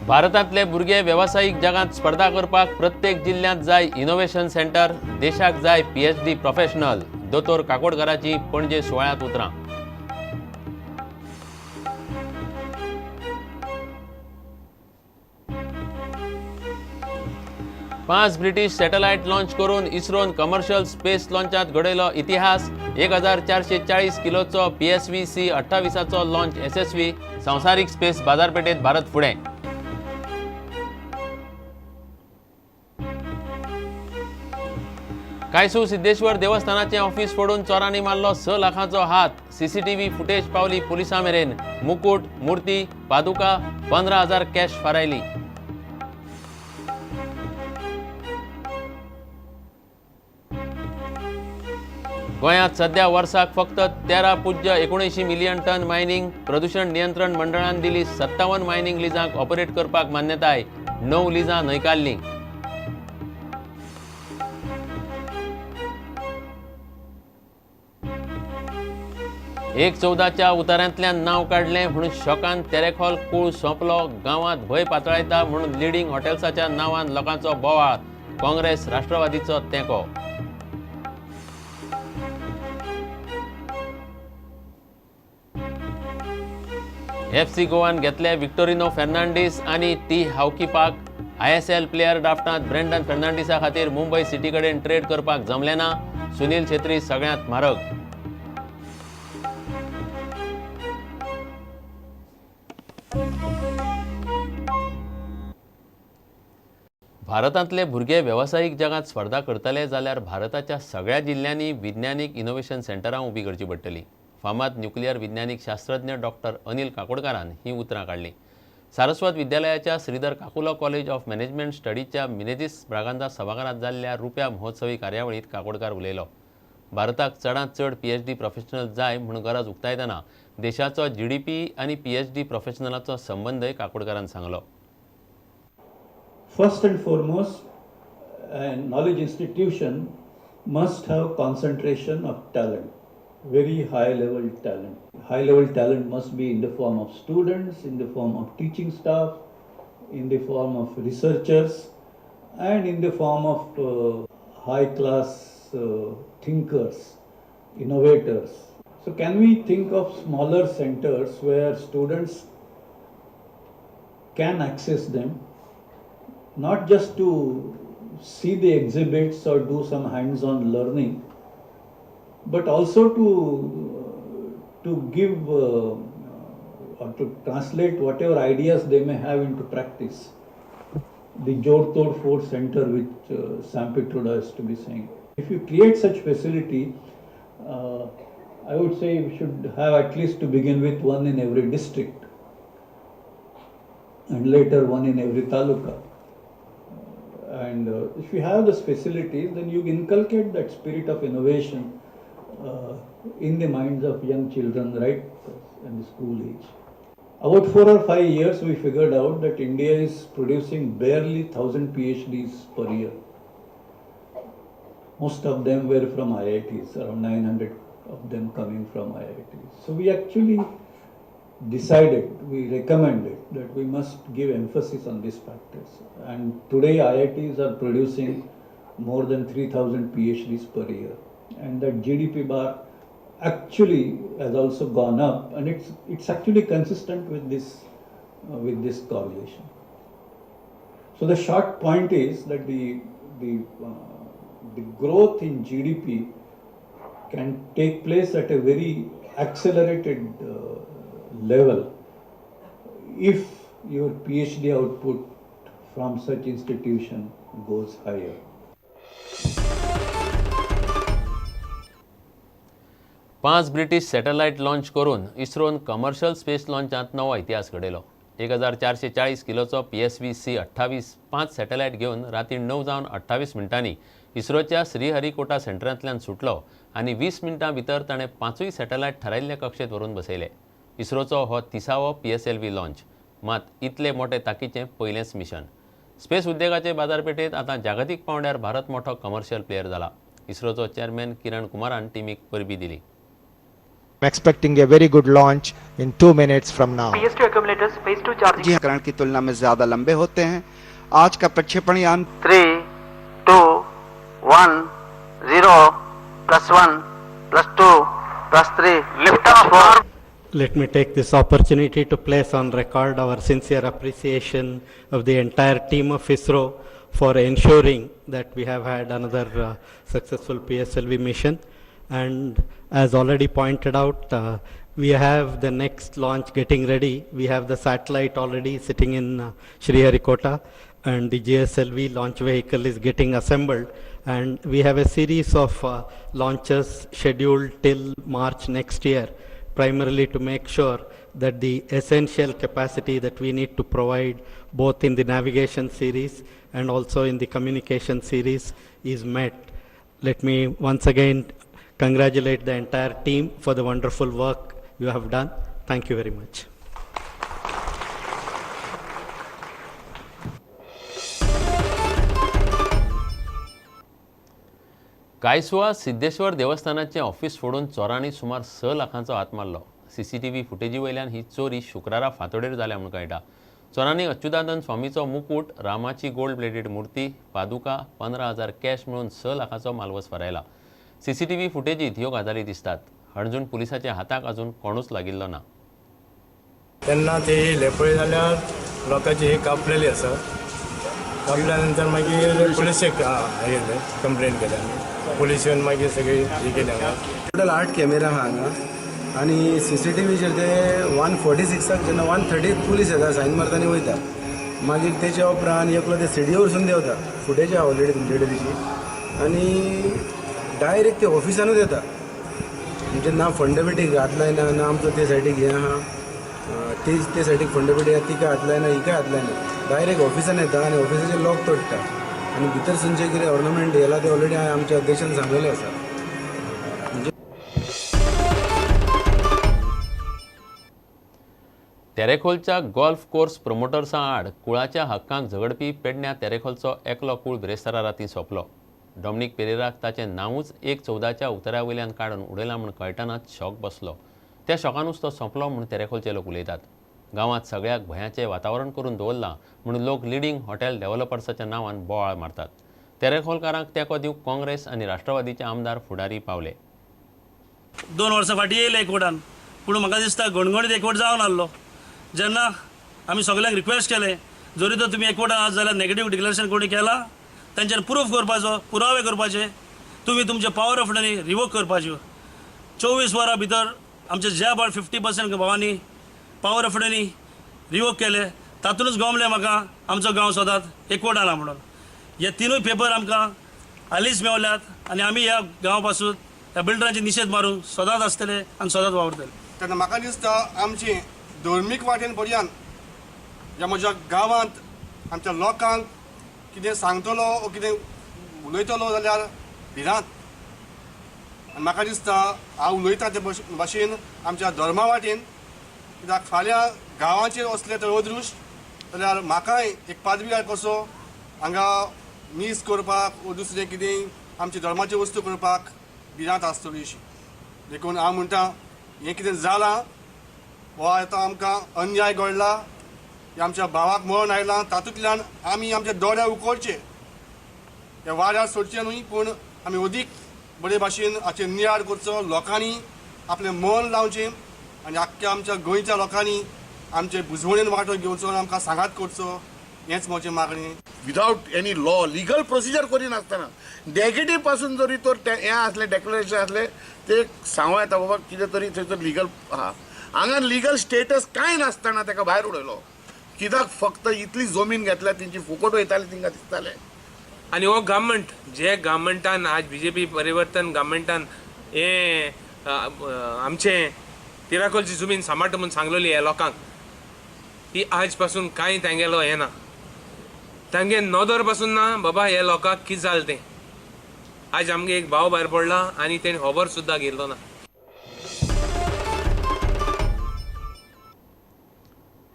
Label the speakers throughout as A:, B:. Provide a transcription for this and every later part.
A: भारतांतले भुरगे वेवसायीक जगांत स्पर्धा करपाक प्रत्येक जिल्ल्यांत जाय इनोव्हेशन सेंटर, देशाक जाय पीएचडी प्रोफेशनल, दोतोर काकोडकाराची पणजे सुवाळ्यांत उतरां. पांच ब्रिटीश सॅटलायट लॉंच करून इस्रोन कमर्शियल स्पेस लॉंचांत घडयलो इतिहास. 1440 किलोचो PSV C 28चो लॉंच येसस्वी. संवसारीक स्पेस बाजारपेठेत भारत फुडें. कायसू सिद्धेश्वर देवस्थानाचें ऑफिस फोडून चोरांनी मारलो 6 लाखांचो हात. सीसीटीव्ही फुटेज पावली पुलिसां मेरेन. मुकूट, मूर्ती, पादुका, 15,000 कॅश फारायली. गोंयांत सध्या वर्साक फक्त 13.79 मिलियन टन मायनिंग. प्रदूषण नियंत्रण मंडळान दिली 57 मायनिंग लिजांक ऑपरेट करपाक मान्यताय. 9 लिजां न्हयकारलीं. एक 14च्या उताऱ्यांतल्यान नांव काडलें म्हणून शोकान तेरेखोल कूळ सोंपलो. गांवांत भंय पातळायता म्हणून लिडींग हॉटेल्साच्या नांवान लोकांचो बोवाळ. काँग्रेस राष्ट्रवादीचो तेंको. एफसी गोवान घेतले विक्टोरिनो फेर्नांडीस आनी टी हावकीपाक. ISL player ड्राफ्टांत ब्रेंडन फेर्नांडीसा खातीर मुंबय सिटी कडेन ट्रेड करपाक जमलें ना. सुनील छेत्री सगळ्यांत म्हारग. भारतांतले भुरगे वेवसायीक जगांत स्पर्धा करतले जाल्यार भारताच्या सगळ्या जिल्ल्यांनी विज्ञानीक इनोव्हेशन सेंटरां उबी करची पडटली. फामाद न्युक्लियर विज्ञानीक शास्त्रज्ञ डॉक्टर अनिल काकोडकारान ही उतरां काडलीं. सारस्वत विद्यालयाच्या Shridhar Kakulo college of management स्टडीच्या Menezes Braganza सभाघरांत जाल्ल्या रुप्या महोत्सवी कार्यावळींत काकोडकार उलयलो. भारताक चडांत चड पीएचडी प्रोफेशनल जाय म्हूण गरज उक्तायतना देशाचो जीडीपी आनी पीएचडी प्रोफेशनलाचो संबंदय काकोडकारान सांगलो.
B: First and foremost, a knowledge institution must have concentration of talent, very high level talent. High level talent must be in the form of students, in the form of teaching staff, in the form of researchers, and in the form of high class thinkers, innovators. So, can we think of smaller centers where students can access them, not just to see the exhibits or do some hands on learning, but also to give or to translate whatever ideas they may have into practice? The Jod Tod Ford Center, which Sam Pitroda is to be saying. If you create such facility, I would say we should have at least to begin with one in every district and later one in every taluka. And if you have this facility, then you inculcate that spirit of innovation in the minds of young children right in the school age. About 4 or 5 years, we figured out that India is producing barely 1,000 PhDs per year. Most of them were from IITs, around 900 of them coming from IITs. So we actually decided, we recommended that we must give emphasis on these factors. And today IITs are producing more than 3,000 PhDs per year. And that GDP bar actually has also gone up, and it's actually consistent with this correlation. So the short point is that the growth in GDP can take place at a very accelerated level if your PhD output from such institution goes higher.
A: पांच British satellite launch करून इस्रोन commercial space लॉंचांत नवो इतिहास घडयलो. 1440 किलोचो PSV C 28 पांच satellite घेवन राती 9 जावन 28 मिनटांनी इस्रोच्या श्रीहरिकोटा सेंटरांतल्यान सुटलो आनी 20 मिनटां भितर ताणें पांचूय सॅटलायट थारायिल्ले कक्षेत व्हरून बसयले. इस्रोचो हो 30वो पीएसएलव्ही लॉंच, मात इतले मोटे ताकीचें पयलेंच मिशन. स्पेस उद्देगाचे बाजारपेठेंत आतां जागतीक पांवड्यार भारत मोठो कमर्शियल प्लेयर जाला. इस्रोचो चेअरमॅन किरण कुमारान टिमीक परबीं दिली.
C: I'm expecting a very good launch in 2 minutes from now.
D: PS2 accumulators, phase 2 charging.
E: जी करण की तुलना में ज्यादा लंबे होते हैं। आज का प्रक्षेपण यान
F: 3, 2, 1, 0, +1, +2, +3,
D: Lift off.
G: Let me take this opportunity to place on record our sincere appreciation of the entire team of ISRO for ensuring that we have had another successful PSLV mission. And as already pointed out, we have the next launch getting ready. We have the satellite already sitting in Sriharikota, and the GSLV launch vehicle is getting assembled. And we have a series of launches scheduled till March next year, primarily to make sure that the essential capacity that we need to provide both in the navigation series and also in the communication series is met. Let me once again congratulate the entire team for the wonderful work you have done. Thank you very much.
A: Kaisua Siddheshwar देवस्थानाचें office फोडून चोरांनी सुमार 6 लाखांचो हात मारलो. CCTV फुटेजी वयल्यान ही चोरी शुक्रारा फांतोडेर जाल्या म्हूण कळटा. चोरांनी अच्युतानंद स्वामीचो मुकूट, रामाची गोल्ड प्लेटेड मूर्ती, पादुका, 15,000 कॅश मेळून 6 लाखाचो मालवस फारायला. सीसीटीव्ही फुटेजीत ह्यो गजाली दिसतात. हणजूण पुलिसाच्या हाताक अजून कोणूच लागिल्लो ना.
H: तेन्ना ते येयले पळय जाल्यार लोकांची ही कापलेली आसा. कापल्या नंतर मागीर पुलिसेक येयले, कंप्लेन केली आमी. पुलीस येवन मागीर सगळी ही केली हांगा.
I: टोटल 8 कॅमेरा आहा हांगा आनी सीसीटीव्हीचेर ते 1:46 जेन्ना 1:30 पुलीस येता, सायन मारता आनी वयता. मागीर तेच्या उपरांत एकलो ते सिडयेर वचून देंवता, फुटेज आहा ऑलरेडी तुमचे कडेन तेची, आनी डायरेक्ट ते ऑफिसानूच येता. म्हणजे ना फंड पेटीक हात लायना, ना आमचो ते सायडीक हें आहा, ते सायडीक फंड पेटी आहा तिका हात लायना, हिका हात लायना. डायरेक्ट ऑफिसान येता आनी ऑफिसाचें लॉक तोडटा आनी भितर सुनचें कितें ऑर्नामेंट येला ते ऑलरेडी आमच्या अध्यक्षान सांगलेलें आसा.
A: तेरेखोलच्या गोल्फ कोर्स प्रमोटर्सां आड कुळाच्या हक्कांक झगडपी पेडण्या तेरेखोलचो एकलो कूळ बिरेस्तारा राती सोंपलो. डॉमनीक पेरेराक ताचें नांवूच 1/14 उतरा वयल्यान काडून उडयलां म्हूण कळटनाच शॉक बसलो. त्या शॉकानूच तो सोंपलो म्हूण तेरेखोलचे लोक उलयतात. गांवांत सगळ्याक भंयाचें वातावरण करून दवरलां म्हूण लोक लिडींग हॉटेल डेव्हलपर्साच्या नांवान बोवाळ मारतात. तेरेखोलकारांक तेंको दिवंक काँग्रेस आनी राष्ट्रवादीचे आमदार फुडारी पावले.
J: 2 वर्सां फाटीं येयले एकवटान, पूण म्हाका दिसता गणगणीत एकवट जावन आहलो. जेन्ना आमी सगल्यांक रिक्वेस्ट केलें, जरी तर तुमी एकवटान आसा जाल्यार नेगेटीव डिक्लेरेशन कोणी केलां तांच्यान प्रूफ करपाचो, पुरावे करपाचे, तुमी तुमचे पावर ऑफ अटर्नी रिवोक करपाच्यो. 24 वरां भितर आमचे ज्या बाळ 50% भावांनी पावर ऑफ अटर्नी रिवोक केले. तातूंतच गमलें म्हाका आमचो गांव सदांच एकवट आना म्हणून. हे 3 पेपर आमकां हालींच मेवल्यात आनी आमी ह्या गांव पासून ह्या बिल्डरांचे निशेध मारून सदांच आसतले आनी सदांच वावरतले.
K: तेन्ना म्हाका दिसता आमची धर्मीक वाटेन पर्यंत ह्या म्हज्या गांवांत आमच्या लोकांक कितें सांगतलो वो कितें उलयतलो जाल्यार भिरांत. आनी म्हाका दिसता हांव उलयता ते भाशेन आमच्या धर्मा वाटेन, कित्याक फाल्यां गांवाचेर वचलें तर अदृश्ट जाल्यार म्हाकाय एक पादविगार कसो हांगा मीस करपाक वो दुसरें कितें आमची धर्माची वस्तू करपाक भिरांत आसतली अशी. देखून हांव म्हणटा हें कितें जालां हो आतां आमकां अन्याय घडला, आमच्या भावाक मरण आयलां, तातूंतल्यान आमी आमचे दोळे उकोळचे, ह्या वाऱ्यार सोडचें न्हय, पूण आमी अदीक बरे भाशेन हाचेर नियाळ करचो. लोकांनी आपलें मन लावचें आनी आख्ख्या आमच्या गोंयच्या लोकांनी आमचे बुजवणेन वांटो घेवचो आनी आमकां सांगात करचो, हेंच म्हजें मागणें.
L: Without any law legal procedure करिनासतना नेगेटीव पासून जरी तर हें आसलें डेक्लरेशन आसलें ते सांगू येता बाबा कितें तरी थंयसर लिगल आहा. हांगा लिगल स्टेटस कांय नासतना ताका भायर उडयलो. कित्याक फक्त इतली जमीन घेतल्या तेंची फुकट वयताली तिंका दिसतालें.
M: आनी हो गव्हर्मेंट जे गव्हर्मेंटान आज बीजेपी परिवर्तन गव्हर्मेंटान हें आमचें तिराकोलची जमीन सांबाळटा म्हूण सांगलेली ह्या लोकांक, ती आज पासून कांय तांगेलो हें ना, तांगे नदर पासून ना बाबा ह्या लोकांक कितें जालें तें. आज आमगे एक भाव भायर पडला आनी तेणें खबर सुद्दां घेतलो ना.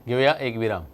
A: घेवया एक विराम.